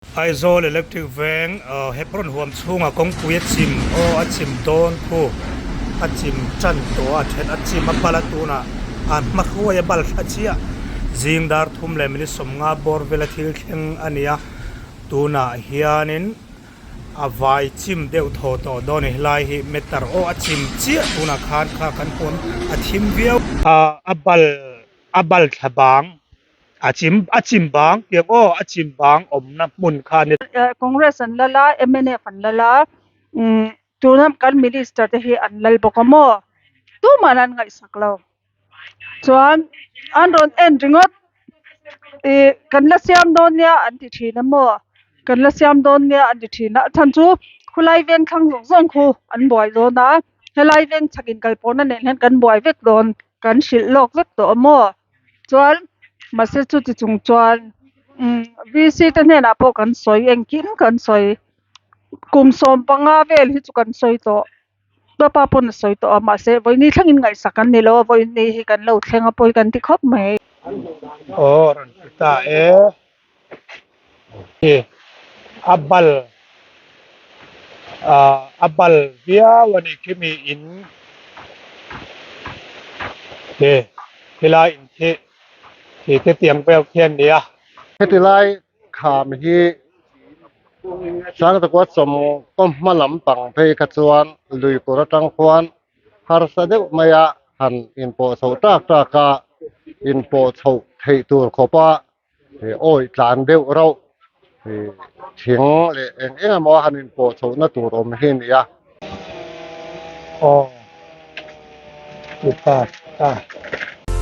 Aizawl Electric Veng Hebron huam chhungah kawngpui a chim aw a chim dawn khu a chim tan tawh a then a chim a bal a tunah a hma hruai a bal thla chiah zing dar thum leh minute sawmnga bawr vela thil thleng a ni a tunah hianin a vai chim deuh thaw tawh dawn a ni helai hi meter aw a chim chiah tunah khan kha kan pawn a thim viau a a bal a bal thla bang. A chim a chim bang tiang aw a chim bang awmna hmun kha a ni. Congress an lal a, mnf an lal a, umm tuna kan minister te hi an lal bawk a maw? Tumah an ngaihsak lo. Chuan an rawn en ringawt ih kan la siam dawn nia an ti thin a maw? Kan la siam dawn nia an ti thin a, a chhan chu khulai veng thlang zawng zawng khu an buai dawn a, helai veng chhak inkal pawhna nen hian kan buai vek dawn, kan hrilh lawk vek tawh a maw? Chuan mahse chuti chung chuan umm V C te hnenah pawh kan sawi engkim kan sawi kum sawm panga vel hi chu kan sawi tawh papa pawn a sawi tawh a mahse vawiini thlengin ngaihsak an ni lo a vawiini hi kan lo thleng a pawi kan ti khawp mai. Aw rawn ti ta e. Hi a bal ah a bal viau a ni khi mi in khi khilai in khi khi te tiang vel khi a ni a. Heti lai kham hi Sangtakua sawm kaw hma lampang phei kha chuan lui kawr atang khuan harsa deuh maia han inpawh chhoh tak tak a, inpawh chhoh theih tur khawpa he awi tlan deuh rauh he thing leh eng eng emaw a han inpawh chhohna tur awm hi a ni a. Aw ti ta ta.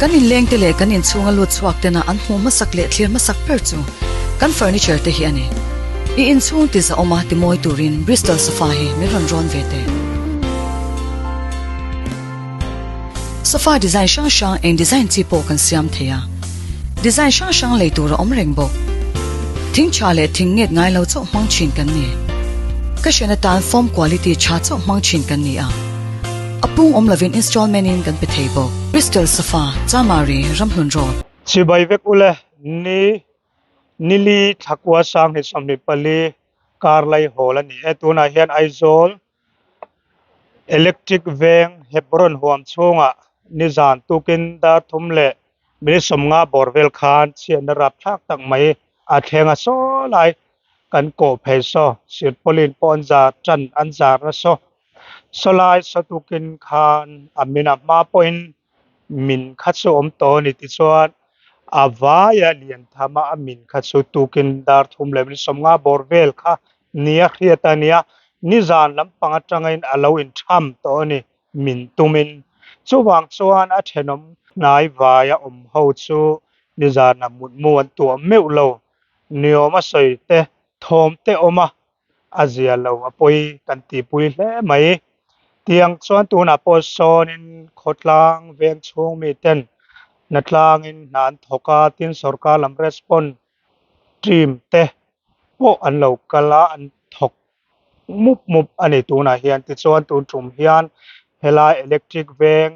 Kan inlengte leh kan inchhunga lut chhuak tena an hmuh hmasak leh thlir hmasak ber chu kan furniture te hi a ni. I inchhung ti zahawma ti mawi turin Bristol sofa hi min rawn rawn ve teh. Sofa design hrang hrang eng design chi pawh kan siam thei a. Design hrang hrang lei tur a awm reng bawk. Thing tha leh thing nget ngai lo chauh hmang thin kan ni. Ka hrian atan foam quality tha chauh hmang thin kan ni a. A pung awm lovin installment in kan pe thei bawk. Bristol Sofa, Chamari, Ramhlun Road. Chibai vek ule, ni nili thlakua sanghnih 24 kar lai hawl a ni e. Tunah hian Aizawl Electric veng Hebron huam chhungah nizan tukin dar thum leh minute 50 bawr vel khan chhiatna rapthlak tak mai a thleng a saw lai kan kawh phei saw silpaulin pawh an zar tan an zar na saw saw lai saw tukin khan a min a hma pawhin min kha chu awm tawh a ni tichuan a vaia lian tham a a min kha chu tukin dar thum leh minute 50 bawr vel kha nia hriat a nia nizan lampang atangin a lo intham tawh a ni min tumin chuvang chuan a thenawm hnai vaia awm ho chu nizana mutmu an tuah meuh lo niawm a sawi te thawm te awm a a zia lo a pawi kan tihpui hle mai tiang chuan tunah pawh sawnin khawtlang veng chhung miten hnatlangin hna an thawk a tin sorkar lam response team te pawh an lo kal a an thawk mup mup a ni tunah hian tichuan tun tum hian helai electric veng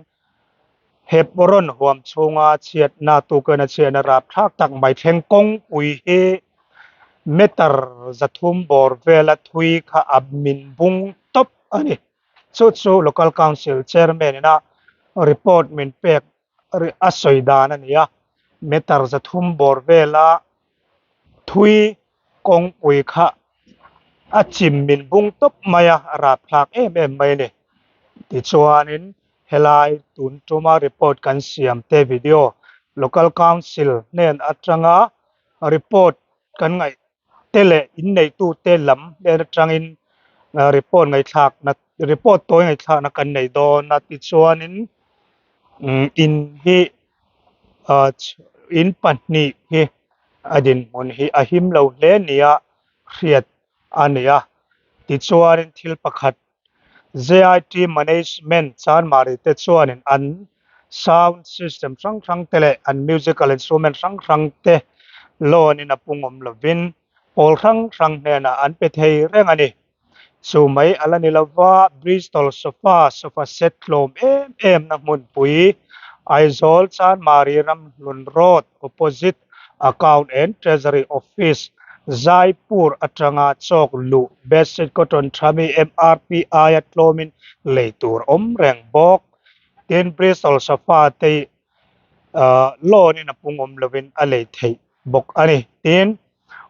Hebron huam chhunga chhiatna tukin a chhiatna rapthlak tak mai thleng kawngpui hi meter 300 bawr vela thui kha a min bung tawp a ni. Chu chu Local Council Chairman ina report min pek a sawi dan a ni a, meter 300 bawr vela thui kawngpui kha a chim min bung tawp mai a, a rapthlak em em mai a ni. Tichuanin helai tun tuma report kan siam te video Local Council hnen atanga report kan ngaih te leh inneitute lam hnen atangin report ngaihthlakna report tawi ngaihthlakna kan nei dawn a. Tichuanin in hi in pahnih hi a dinhmun hi a him lo hle nia hriat a ni a. Tichuanin thil pakhat JIT Management Chanmari te chuanin an sound system hrang hrang te leh an musical instrument hrang hrang te loan in a pungawm lovin pawl hrang hrang hnenah an pe thei reng a ni. Chu mai a la ni lova Bristol sofa, sofa set tlawm em em na hmunpui Aizawl Chanmari Ramhlun Road opposite Account and Treasury Office Jaipur atanga chawk luh bedsheet cotton tha mi MRP aia tlawmin lei tur awm reng bawk. Tin, Bristol sofa te hi loan in a pung awm lovin a lei theih bawk a ni. Tin,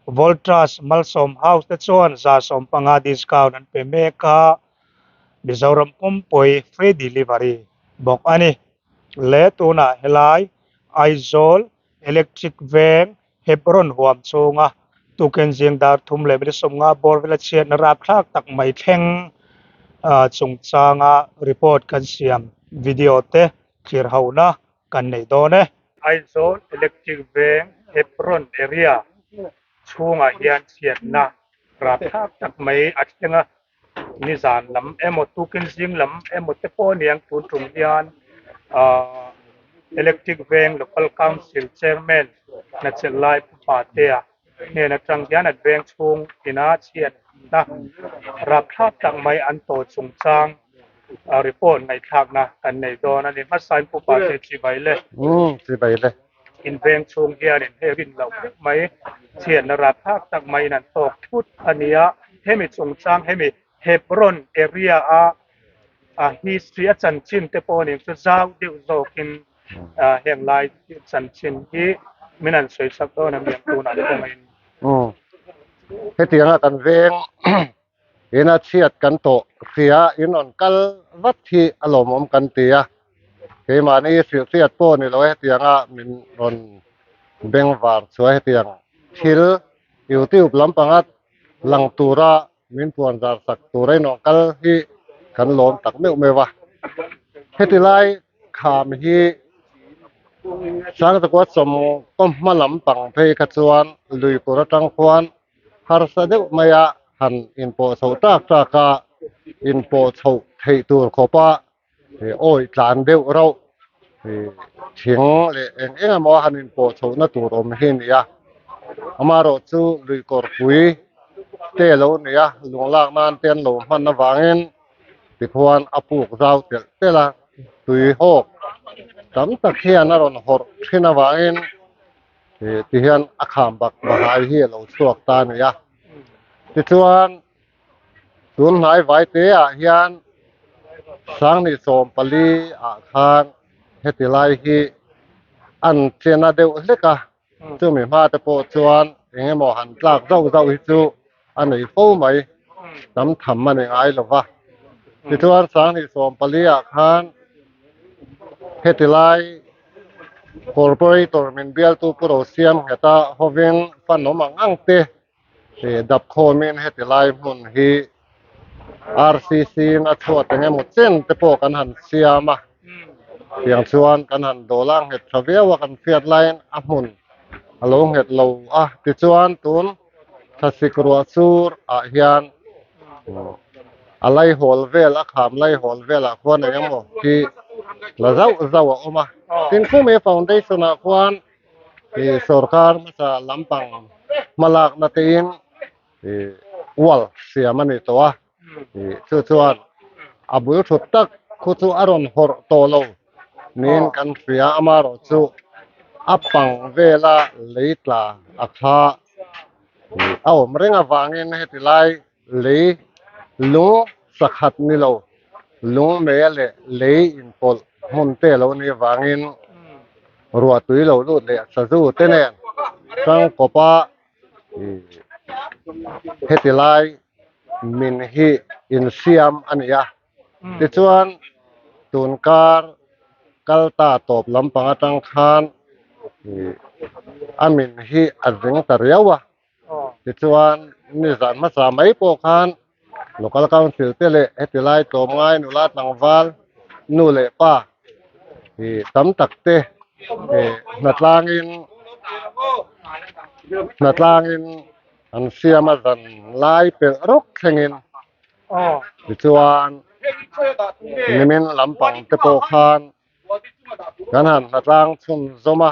Voltas Malsawm House te chuan 15% discount an pe mek a, Mizoram pumpui free delivery bawk a ni. Le tunah helai Aizawl Electric Veng Hebron huam chhunga tukin zing dar thum leh minute 50 bawr vela chhiatna rapthlak tak mai thleng chungchanga report kan siam video te thlir hona kan nei dawn e. Aizawl Electric Veng Hebron area chhungah hian chhiatna rapthlak tak mai a thleng a, nizan lam emaw tukin zing lam emaw te pawh aniang tun tum hian ahh Electric Veng Local Council Chairman Hnachelh Lai Pu Patea hnen atang hian an veng chhung ina chhiatna rapthlak tak mai an tawh chungchang report ngaihthlakna kan nei dawn a ni. Hmasain Pu Patea chibai le. Umm chibai le. In veng chhung hianin hei rin loh vek mai, chhiatna rapthlak tak maiin an tawk thut a nia. Hemi chungchang hemi Hebron area a a history a chanchin te pawh ning chu zau deuh zawkin heng lai chanchin hi min han sawi sak dawn a miang tunah kawngin. Umm hetianga kan veng ina chhiat kan tawh hria in rawn kal vat hi a lawmawm kan ti a, keimahni hrilhhriat pawh ni lo hetianga min rawn bengvar chhuah hetiang thil youtube lampanga lang tura min puan zar sak tura in rawn kal hi kan lawm tak meuh meuh a, heti lai kham hi Sangtakua sawm kaw hma lampang phei kha chuan luikawr atang khuan harsa deuh maia han inpawh chhoh tak tak a, inpawh chhoh theih tur khawpa awi tlan deuh rauh thing leh eng eng emaw han inpawh chhohna tur awm hi a ni a. Amaherawh chu lui kawrpui te lo ni a, lung lak nan te an lo hman avangin tikhuan a puk zau telh telh a, tui hawk tam tak hian a rawn hawrh thin avangin Ih ti hian a kham bak bahai hi a lo chhuak ta a ni a. Tichuan tun hnai vai te ah hian Sangni 14 ah khan heti lai hi an chena deuh hlek a, chumi hma te pawh chuan eng emaw han tlak zauh zauh hi chu a nei fo mai, tam tham a ni ngai lo va. Tichuan Sangni 14 ah khan heti lai Corporator min bialtu Pu Rosiam ngheta hovin fan awm ang ang te dap khawmin heti lai hmun hi RCC in a chhuat eng emaw chen te pawh kan han siam a, tiang chuan kan han dawl a, nghet tha viau a kan hriat laiin a hmun a lo nghet lo a, tichuan tun thlasik ruah sur ah hian a laihawl vel a kham laihawl velah khuan eng emaw hi la zauh zauh a awm a tin khumi foundation ah khuan ih sorkar hmasa lampang hmalakna te in ih wall siam a ni tawh a ih chu chuan a bul thut tak khu chu a rawn hawrh tawh lo niin kan hria amaherawh chu a pang vela lei tla a kha ih a awm reng avangin heti lai lei lung sakhat ni lo lung mei leh lei inpawlh hmun te lo ni avangin ruah tui lo lut leh sazu te nen tangkawpa ih heti lai min hi insiam a ni a. Tichuan, tunkar kal ta tawp lampang atang khan a min hi a zing ta riau a. Tichuan, nizan hmasa mai pawh khan Local Council te leh heti lai tlawmngai nula tlangval nu leh pa tam tak te hnatlangin hnatlangin an siam a zan lai pelh rawk thlengin Tichuan nimin lampang te pawh khan kan han hnatlang chhunzawm a,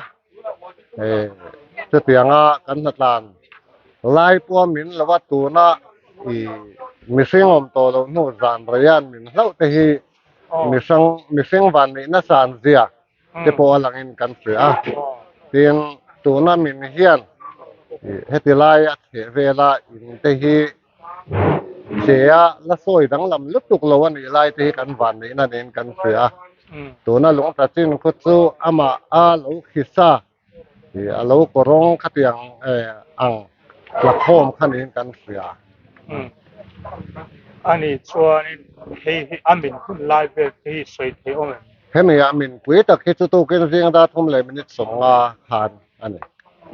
chutianga kan hnatlan lai pawh min lo a tuna ih mihring awm tawh loh hnu zan reian min hlauh te hi mihring mihring van nihna san zia te pawh a langin kan hria a, tin tuna min hian. Heti lai a chheh vela in te hi che a la sawi danglam lutuk lo a nih lai te hi kan van neihna niin kan hria a. Tuna lungtla chin khu chu amah a lo khi sa a lo kawrawng khatiang ang tla khawm kha niin kan hria. A nih chuanin hei hi a min hun lai vel te hi sawi thei awm em? Hemi a min pui tak hi chu tukin zing dar thum leh minute 50 khan a ni.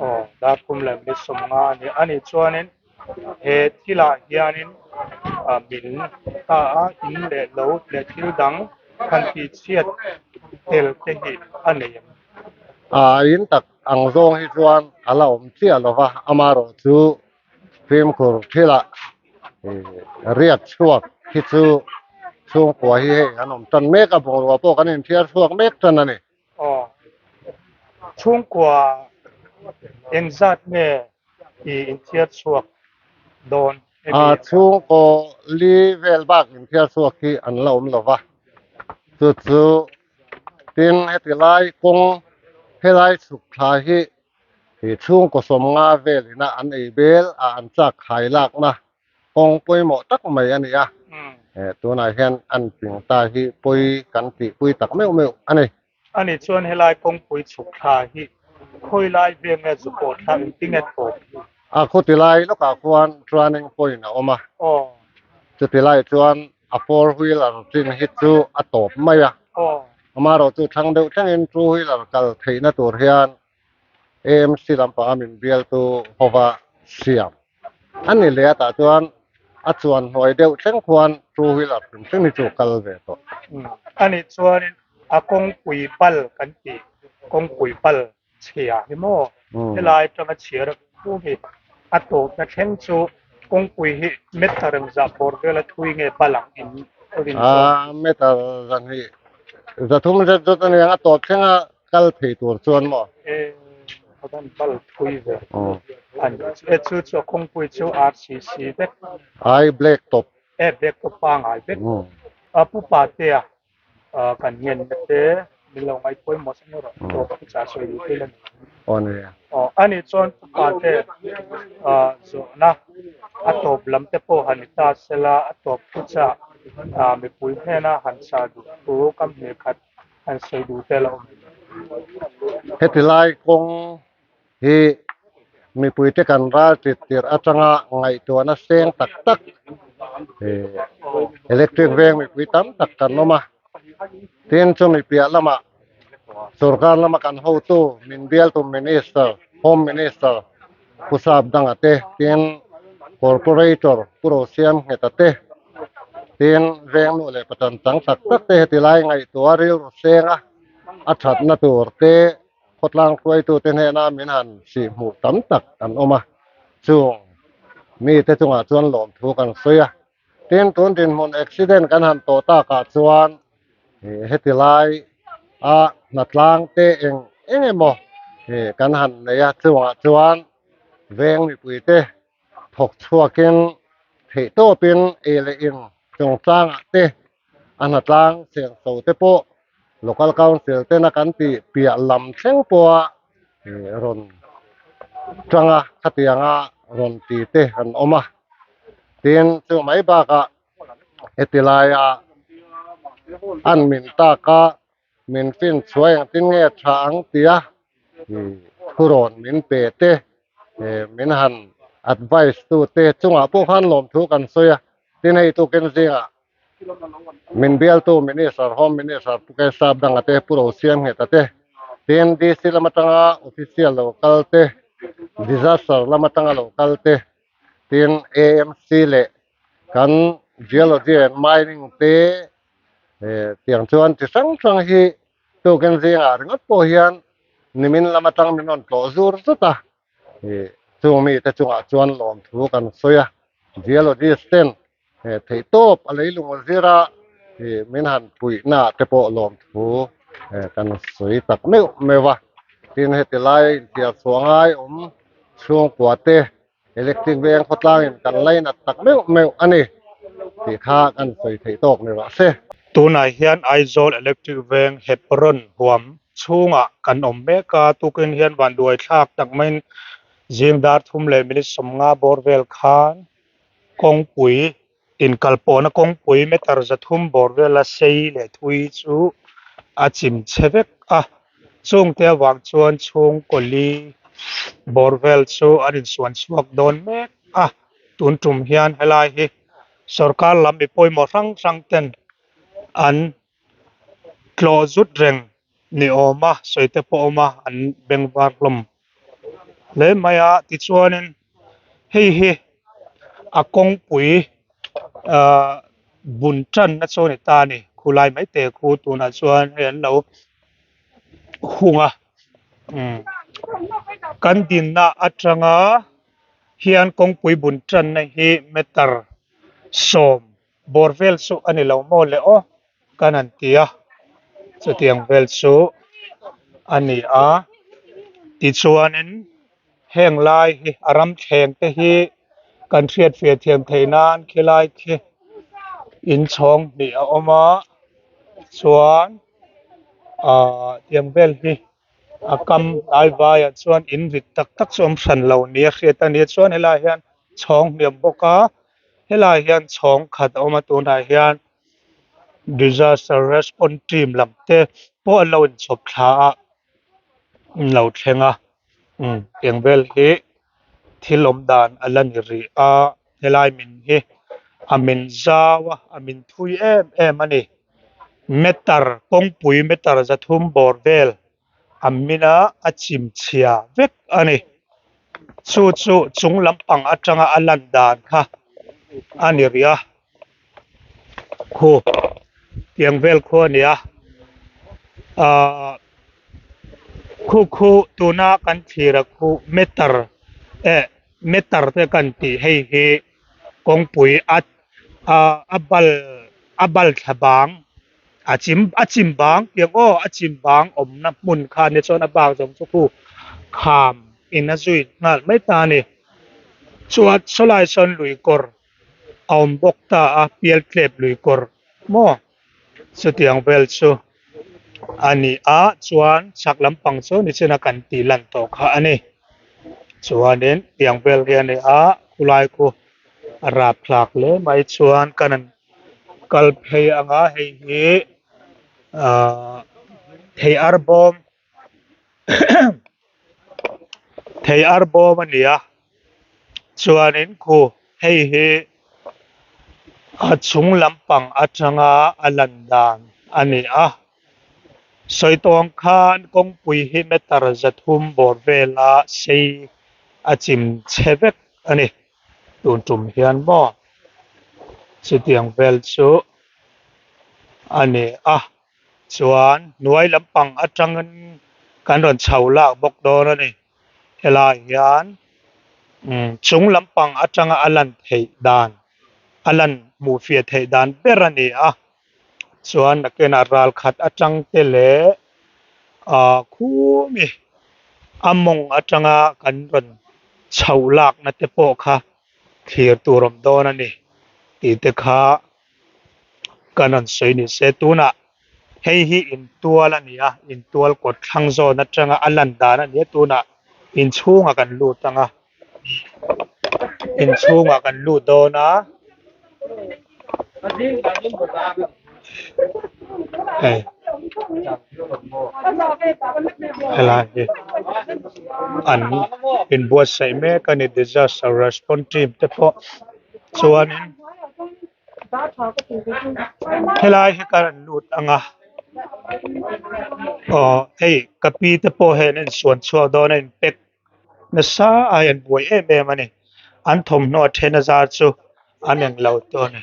Aw, dar thum leh minute 50 a ni. A nih chuanin he thilah hianin min ta a, in leh lo leh thil dang han tihchhiat tel te hi a nei em? A in tak ang zawng hi chuan a la awm chiah lo va, amaherawhchu Fimkhur thilah riak chhuak hi chu chhungkua hi hei an awm tan mek a, bungrua pawh kan inthiar chhuak mek tan a ni. Aw, chhungkua engzat nge i inthiar chhuak dawn? A chhungkaw li vel bak inthiar chhuak hi an la awm lo va, chu chu tin heti lai kawng helai chhuk thla hi He chhungkaw 50 velina an ei bel a an chak khai lakna kawng pawimawh tak mai a ni a, tunah hian an ping ta hi pawi kan tihpui tak meuh meuh a ni. Ani chuan helai kawngpui chhuk thla hi khawi lai vel nge zu pawh thla engti nge tawp hi? A khuti lai lawkah khuan turning point a awm a, chuti lai chuan a four wheeler chin hi chu a tawp mai a, amaherawhchu thlang deuh thlengin two wheeler kal theihna tur hian AMC lampanga min bialtu hova siam a ni leh a tah chuan a chuan hnuai deuh thleng khuan two wheeler hrim hrim hi chu kal ve tawh. A nih chuanin a kawngpui bal kan tih kawngpui bal chhia hi maw helai atanga chhiar a khum hi a tawpna thleng chu kawngpui hi meter engzah bawr vela thui nge bal ang in rin chuan. Meter 200 300 zet zawt a ni ang a tawp thlenga kal thei tur chuan maw? E, kan bal thui ve a ni. E chu chu a kawngpui chu RCC vek. Ai black top. E black top pangai vek. A pu Patea kan ngen na te min lo ngai pawimawh sa ngawt rawh. Tawp chu cha sawi duh thil a ni. Aw ni. Aw a nih chuan pu Pate zawhna a tawp lam te pawh han ni ta sela a tawp thu chah mipui hnena han chah duh thu kam hne khat an sawi duh tel a awm. Heti lai kawng hi mipuite kan ral tit tirh atanga ngaihtuahna seng tak tak electric veng mipui tam tak kan awm a, tin chumi piah lamah sorkar lama kan hotu min bialtu minister, home minister Pu Sap Danga te, tin corporator Pu Rosiam Ngheta te, tin veng nu leh patan chang tak tak te heti lai ngaihtuah rilru senga a thatna tur te khawtlang hruaitute hnena min han sih hmuh tam tak an awm a, chung mite chungah chuan lawmthu kan sawi a. Tin, tun dinhmun accident kan han tawh takah chuan heti lai a hnatlang te eng eng emaw kan han nei a, chungah chuan veng mipuite thawk chhuakin theihtawpin ei leh in chungchangah te a hnatlang sengso te pawh local council tena kan tih piah lam thleng pawha rawn tanga khatianga rawn ti te an awm a tin chu mai bakah heti laia an min taka min fin chhuai engtin nge tha ang tia thurawn min pe te min han advice tu te chungah pawh khan lawmthu kan sawi a tin hei tukin zingah Min bialtu Minister, Home Minister Pu Kesap Danga te, Pu Rosiam Ngheta te, tin DC lam atanga official lo kal te, disaster lam atanga lo kal te, tin AMC leh kan Geology and Mining te tiang chuan chi hrang hrang hi tukin zingah ringawt pawh hian nimin lam atang min rawn tlawh zur zut a. Chung mite chungah chuan lawmthu kan sawi a, geologist ten theihtawp a leilung zira min han puihna te pawh lawmthu kan sawi tak meuh meuh a. Tin, heti lai inthiar chhuah ngai awm chhungkua te electric veng khawtlangin kan lainat tak meuh meuh a ni tih kha kan sawi theih tawk ni rawh se. Tunah hian Aizawl Electric Veng Hebron huam chhungah kan awm mek a, tukin hian vanduai thlak tak maiin Zing dar thum leh minute 50 bawr vel khan kawngpui inkalpawhna kawngpui meter 300 bawr vela sei leh thui chu a chim chhe vek a, chungte avang chuan chhungkaw li bawr vel chu an insuan chhuak dawn mek a, tun tum hian helai hi sorkar lam mi pawimawh hrang hrang ten an tlawh zut reng ni awm a sawi te pawh a awm a an beng var hlawm hle mai a tichuanin hei hi a kawngpui ahh bun tanna chu a ni ta a ni khulai mai te khu tunah chuan hei an lo hung a umm kan dinna atanga hian kawngpui bun tanna hi meter 10 Bawr vel chu a ni lo maw le aw kan han ti a, chutiang vel chu a ni a. Tichuanin heng lai hi a ram thleng te hi kan hriat fiah thiam theih nan khilai khi inchhawng hnih a awm a, chuan ahh tiang vel hi a kam hnai vaiah chuan in rit tak tak chu awm hran lo nia hriat a ni a, chuan helaiah hian chhawng hniam bawk a. Helaiah hian chhawng khat a awm a tunah hian disaster response team lam te pawh an lo inchhawp thla a an lo thleng a umm eng vel hi thil awm dan a la ni rih a helai min hi a min zau a a min thui em em a ni meter kawngpui meter 300 bawr vel a min a a chim chhia vek a ni chu chu chung lampang atanga a lan dan kha a ni rih a khu tiang vel khu a ni a ahh khu khu tuna kan thlir a khu meter eh meter te kan tih hei hi kawngpui a a bal a bal thla bang. A chim a chim bang tiang aw a chim bang awmna hmun kha nia chuan a bak zawng chu khu kham in a zui nghal mai ta a ni. Chuan sawlai sawn lui kawr a awm bawk ta a pial tlep lui kawr maw chutiang vel chu a ni a chuan chhak lampang chu nichina kan tih lan tawh kha a ni. Chuanin tiang vel hi a ni a khulai khu a rapthlak hle mai chuan kan han kal phei anga hei hi ahh thei ar bawm thei ar bawm a ni a chuanin khu hei hi a chung lampang atanga a lan dan a ni a sawi tawng khan kawngpui hi meter 300 bawr vela sei a chim chhe vek a ni. Tun tum hian maw chutiang vel chu a ni a chuan hnuai lampang atangin kan rawn chho lak bawk dawn a ni helai hian umm chung lampang atanga a lan theih dan a lan hmuh fiah theih dan ber a ni a chuan nakinah ral khat atang te leh ah khumi a mawng atanga kan rawn chho lakna te pawh kha thlir tur awm dawn a ni tih te kha kan rawn sawi ni se tunah hei hi intual a ni a intual kawt thlang zawn atanga a lan dan a ni a tunah inchhungah kan lut ang a. Inchhungah kan lut dawn a hei helai hi an inbuatsaih mek a ni disaster response team te pawh chuanin helai hi ka rawn lut ang a aw hei ka pi te pawh hei an insuan chhuak dawn a in pack nasa a an buai em em a ni an thawmhnaw a then a zar chu an englo tawh a ni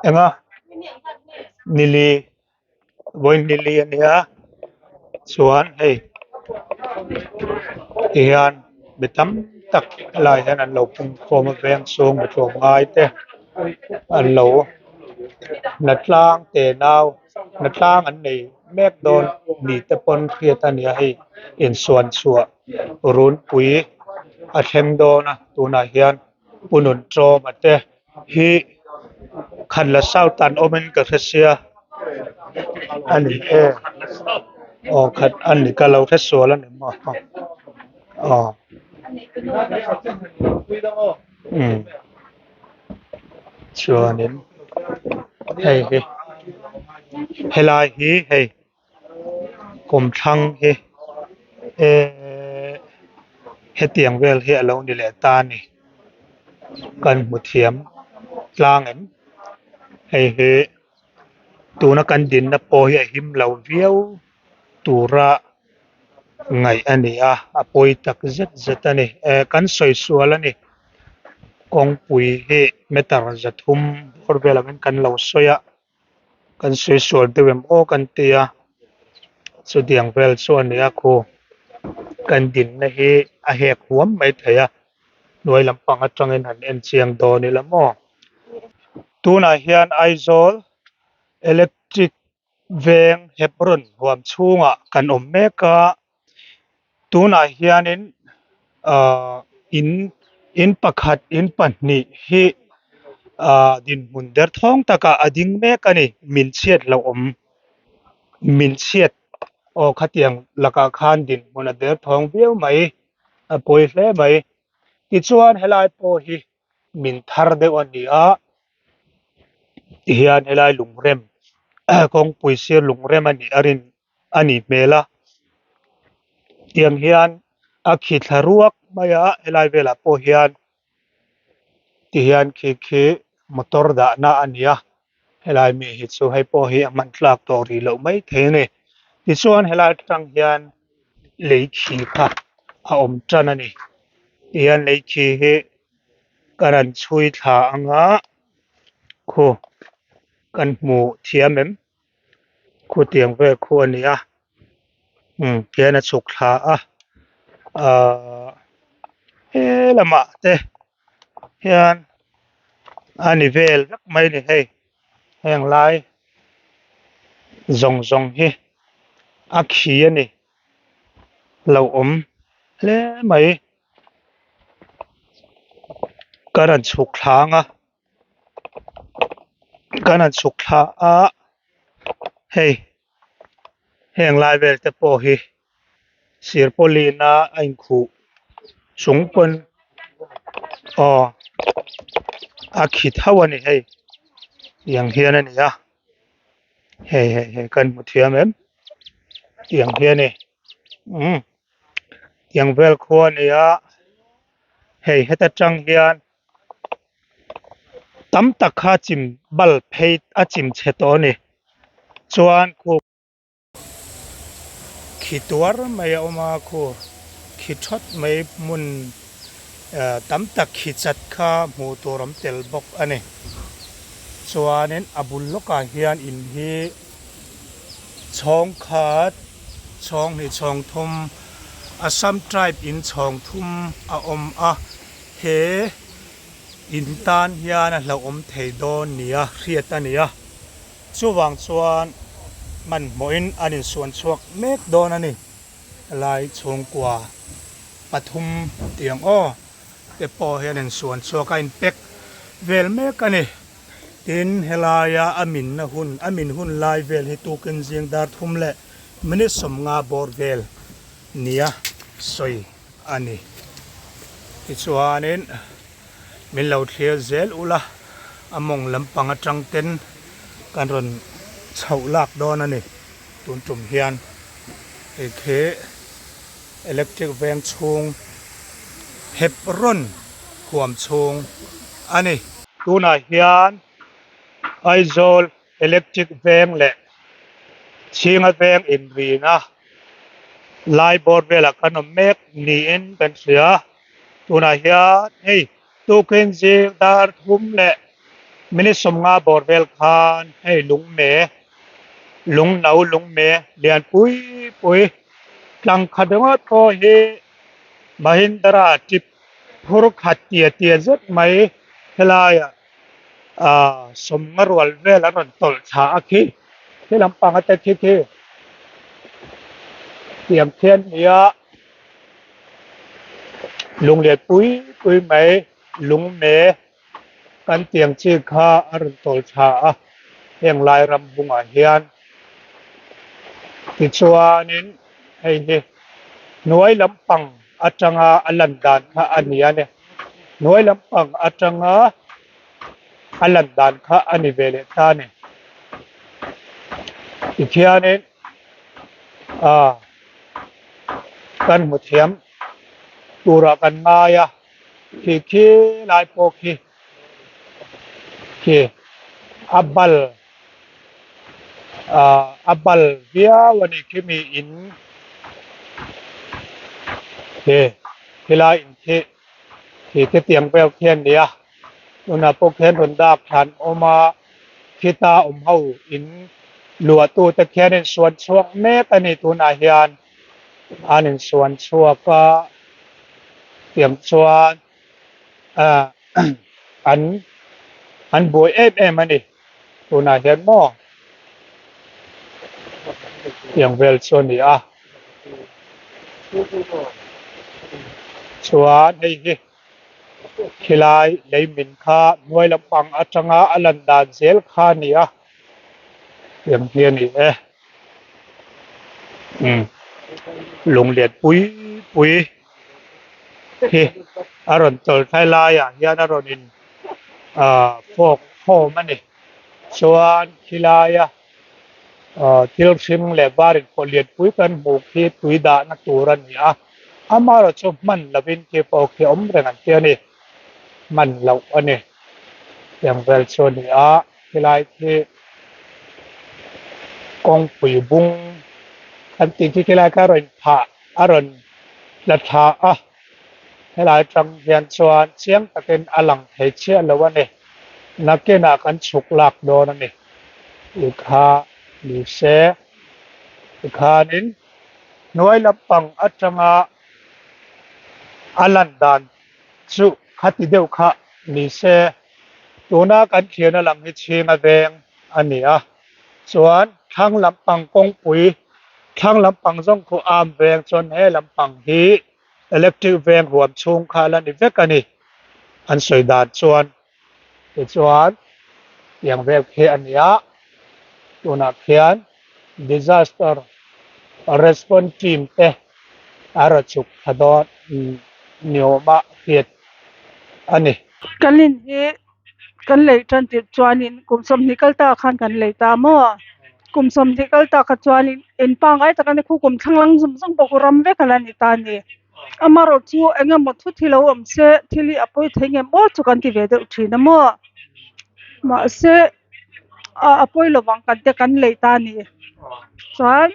eng a nili vawi nili a nia chuan hei ti hian mi tam tak helai hian an lo pung khawm a veng chhung mi tlawmngai te an lo hnatlang te nau. Hnatlang an nei mek dawn ni te pawn hriat a ni a hei insuan chhuah runpui a thleng dawn a tunah hian pu nun tawma te hi khan la south an awmin ka hre sia a ni e aw khat a ni ka lo hre sual a ni maw aw. Umm chuanin hei hi helai hi hei kawmthlang hi ehh hetiang vel hi a lo ni leh ta a ni kan hmu thiam tlang em hei hi tuna kan dinna pawh hi a him lo viau tura ngaih a ni a a pawi tak zet zet a ni eh kan sawi sual a ni kawngpui hi meter zathum bawr vel angin kan lo sawi a kan sawi sual deuh em aw kan ti a chutiang vel chu a ni a khu kan dinna hi a hek huam mai thei a hnuai lampang atangin han en chiang dawn ila maw tunah hian Aizawl electric veng Hebron huam chhungah kan awm mek a tunah hianin ahh in in pakhat in pahnih hi ahh dinhmun derthawng takah a ding mek a ni min chhiat loh awm min chhiat aw khatiang lakah khan dinhmun a derthawng viau mai a pawi hle mai tichuan helai pawh hi min thar deuh a ni a tihian helai lungrem kawngpui sir lungrem a nih a rin a nih hmel a tiang hian a khi thla ruak mai a helai velah pawh hian tihian khi khi motor dahna a ni a helai mi hi chu hei pawh hi a hman tlak tawh rih loh mai thei a ni tichuan helai atang hian lei khi kha a awm tan a ni tihian lei khi hi ka rawn chhui thla anga khu kan hmuh thiam em khutiang vel khu a ni a umm tihian a chhuk thla a ahh he lamah te hian a ni vel vek mai a ni hei heng lai zawng zawng hi a khi a ni lo awm hle mai ka rawn chhuk thla ang a ka rawn chhuk thla a hei heng lai vel te pawh hi sirpawlin a a inkhuh chung pawn aw a khi tho a ni hei tiang hian a ni a hei hei hei kan hmu thiam em tiang hi a ni umm tiang vel khua a ni a hei heta tang hian tam tak kha chim bal phei a chim chhe tawh a ni chuan khu. Khi tuar mai a awm a, khu khi thawt mai hmun tam tak khi chat kha hmuh tur awm tel bawk a ni. Chuanin a bul lawkah hian in hi chhawng khat, chhawng hnih chhawng thum, Assam tribe in chhawng thum a awm a, he in tan hian a hlauhawm thei dawn nia hriat a ni a. Chuvang chuan hmanhmawhin an insuan chhuak mek dawn a ni. Helai chhungkua pathum tiang aw te pawh hi an insuan chhuak a, inpek vel mek a ni. Tin, helaia a minna hun, a min hun lai vel hi tukin zing dar thum leh minute 50 bawr vel nia sawi a ni. Tichuanin. Min lo thlir zel ula, a mawng lampang atang ten kan rawn chhoh lak dawn a ni. Tun tum hian hei khi electric veng chhung Hebron huam chhung a ni. Tunah hian Aizawl electric veng leh Chhinga veng inrina lai bawr velah kan awm mek niin kan hria. Tunah hian hei tukin zing dar thum leh minute 50 bawr vel khan hei lungme lungno lungme lian pui pui tlang khat ringawt pawh hi Mahindra tip phur khat tia tia zet mai helaiah ah 50 rual vel an rawn tawlh thla a khi khi lampang ate khi khi tiang khian nia. Lunglian pui pui mai lungme kan tiang chi kha a rawn tawl tha a heng lai ram bungah hian tichuanin hei hi hnuai lampang. atanga a lan dan kha a ni a ni. Hnuai lampang atanga a lan dan kha a ni ve leh ta a ni. Tikhianin ah kan hmu thiam turah kan ngai a, khi khi lai pawh khi khi a bal ah a bal viau a ni khi mi in khi khilai in khi khi khitiang vel khi a ni a tunah pawh khian rawn dak thlan awm a khita awm ho in luahtu te khian in suan chhuak mek a ni tunah hian an insuan chhuak a tiang chuan ah an an buai em em a ni tunah hian maw tiang vel chu a ni a chuan hei hi khilai lei min kha hnuai lampang atanga a lan dan zel kha a ni a tiang hi a ni e. Umm lung lian pui pui hi a rawn tawlh thlai laiah hian a rawn in ah fawk khawm a ni chuan khilaia ah thil hring leh var inpawh lian pui kan hmuh khi tui dahna tur a ni a amaherawh chu hman lovin khi pawh khi awm reng an ti a ni hman loh a ni tiang vel chu a ni a. Helai khi kawngpui bung kan tih khi khilai kha a rawn phah a rawn la thla a helai atang hian chuan chiang takin a lang thei chiah lo a ni nakinah kan chhuk lak dawn a ni tih kha ni se tikhanin hnuai lampang atanga a lan dan chu khati deuh kha ni se. Tuna kan thiana lam hi chhinga veng a ni a, chuan thlang lampang kawngpui, thlang lampang zawng khu am veng chuan he lampang hi electric veng huam chhung kha la ni vek a ni an sawi dan chuan. Tichuan tiang vel khi a ni a, tunah khian disaster response team te a rawn chhuk thla dawn ni awma hriat a ni. Kan in hi kan lei tan tirh chuanin kum sawmhnih kal ta khan kan lei ta maw? Kum sawmhnih kal ta kha chuanin in pangngai tak a ni khu kum thlanglang zawng zawng pawh khu ram vek a la ni ta a ni. Amaherawh chu eng emaw thu thil lo awm se thil hi a pawi thei ngem aw chu kan ti ve deuh thin a maw? Mahse a pawi lovang kan te kan lei ta a ni. Chuan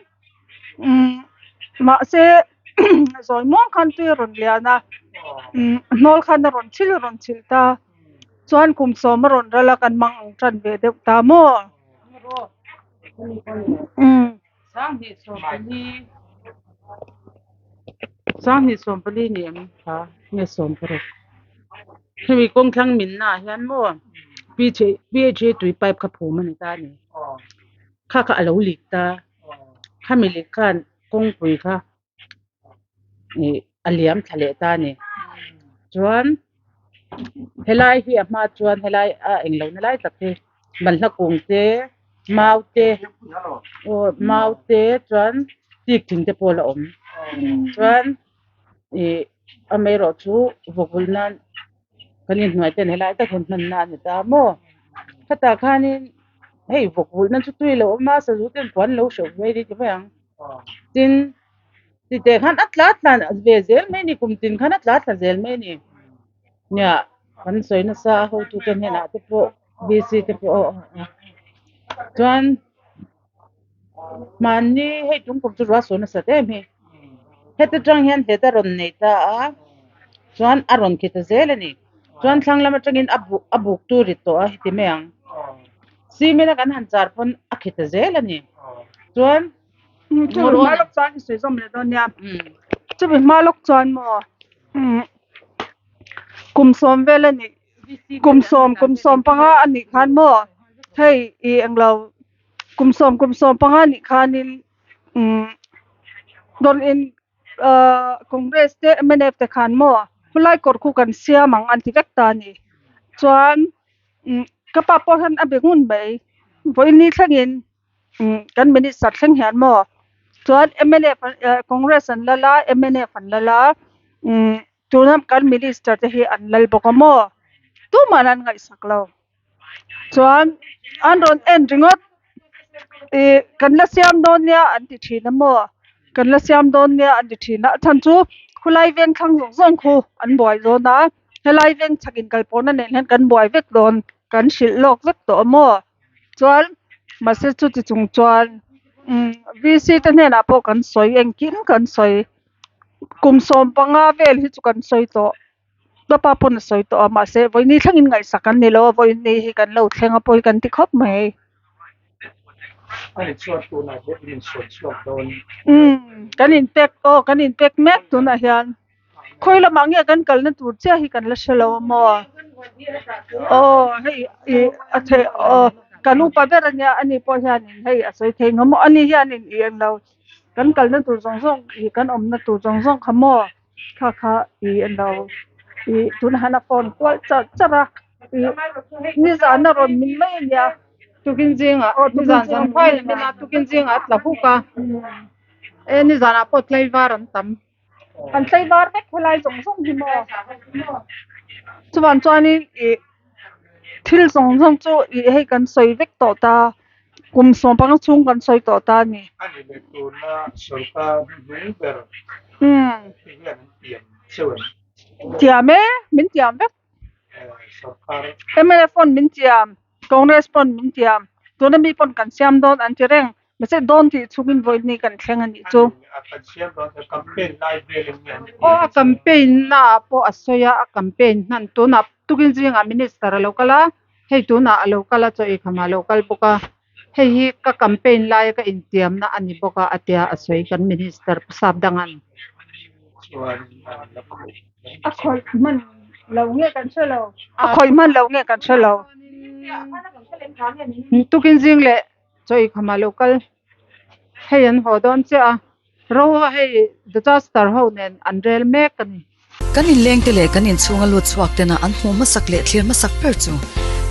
umm mahse zawi muang khan tui a rawn lian a umm hnawl khan a rawn chhil a rawn chhilh ta chuan kum sawm a rawn ral a kan mang ang tan ve deuh ta maw umm. Sanghnih sawmpali ni em kha nge sawmparuk hemi kawng thlang minna ah hian maw P H A tui pipe kha phum a ni ta a ni. Kha kha a lo lik ta khami lik khan kawngpui kha ih a liam thla leh ta a ni chuan helai hi a hma chuan helai a englo na lai tak hi balhla kung te mau te aw mau te chuan tik thing te pawh a la awm chuan ih amaherawhchu vawkvulh nan kan inhnuai ten helai tak hian hman na a ni ta maw khatah khanin hei vawkvulh na chu tui a lo awm a sazu ten puan lo hreuh mai a ni ti mai ang tin titeh khan a tla tla ve zel mai a ni kum tin khan a tla tla zel mai a ni nia kan sawi nasa a hotu te hnenah te pawh B C te pawh aw chuan mahni hei tum kum chu ruah sawi nasat em hi heta tang hian hlet a rawn nei ta a chuan a rawn khi ta zel a ni chuan thlang lam atangin a buk a buk tur ri tawh a heti mai ang cement a kan han char pawn a khi ta zel a ni chuan Chumi hma lawk chuan i sawi zawm leh dawn nia chumi hma lawk chuan maw kum sawm vel a nih kum sawm kum sawm panga a nih khan maw hei ih englo kum sawm kum sawm panga a nih khanin umm rawn in ahh congress te mnf te khan maw khulai kawr khu kan siam ang an ti vek ta a ni chuan umm ka pa pawh hian a be ngun mai vawiin thlengin umm kan minister thleng hian maw chuan mnf congress an lal a mnf an lal a. Umm tuna kan minister te hi an lal bawk a maw tumah an ngaihsak lo chuan an rawn en ringawt ih kan la siam dawn nia an ti thin a maw kan la siam dawn nia an ti thin a a chhan chu khulai veng thlang zawng zawng khu an buai dawn a helai veng chhak in kal pawhna nen hian kan buai vek dawn kan hrilh lawk vek tawh a maw. Chuan mahse chuti chung chuan umm VC te hnenah pawh kan sawi engkim kan sawi kum 15 vel hi chu kan sawi tawh ka pa pawn a sawi tawh a mahse vawini thlengin ngaihsak an ni lo a vawini hi kan lo thleng a pawi kan ti khawp mai. Umm kan inpek aw kan inpek mek tunah hian. Khawi lamah nge kan kalna tur chiah hi kan la hre lo a maw? Aw hei ih a theih aw kan upa ber a nia ani pawh hianin hei a sawi thei ngawm ani hianin ih eng lo kan kalna tur zawng zawng ih kan awmna tur zawng zawng kha maw kha kha ih eng lo ih tunah hian a phone kual charh charh a ih nizan a rawn min mai a nia. Tukin zingah nizan zan phuai lamin a tukin zingah a tla huk a e nizanah pawh tlaivar an tam. An tlaivar vek helai zawng zawng hi maw chuan chuanin ih thil zawng zawng chu ih hei kan sawi vek tawh ta kum 15 chhung kan sawi tawh ta a ni. Tiam e min tiam vek mnf pawn min tiam Congress pawn min tiam tuna mi pawn kan siam dawn an ti reng. Mahse dawn tih chhungin vawiin kan thleng a nih chu. Aw a campaign naah pawh a sawi a, a campaign hman tunah tukin zingah minister a lo kal a, hei tunah a lo kal a chaw eikham ah a lo kal bawk a, hei hi ka campaign laia ka intiamna a ni bawk a a tia a sawi kan minister Pu Sapdanga'n. A khawih hman lo nge kan hre lo. A khawih hman lo nge kan hre lo. Tukin zing leh Chaw eikham ah lo kal hei an haw dawn chiah a, ro a hei disaster ho nen an rel mek a ni. Kan inleng te leh kan inchhunga lut chhuak tena an hmuh hmasak leh thlir hmasak ber chu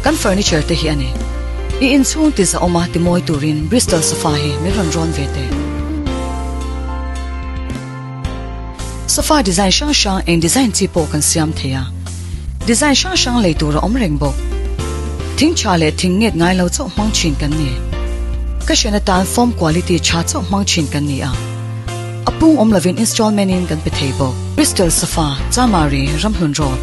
kan furniture te hi a ni. I inchhung ti zahawm a ti mawi turin Bristol sofa hi min rawn rawn ve teh. Sofa design hrang hrang eng design chi pawh kan siam thei a. Design hrang hrang lei tur a awm reng bawk. Thing tha leh thing nget ngai lo chauh hmang thin kan ni. Ka hrian atan foam quality tha chauh hmang thin kan ni a. A pung awm lovin installment in kan pe thei bawk. Bristol Sofa, Chamari, Ramhlun Road.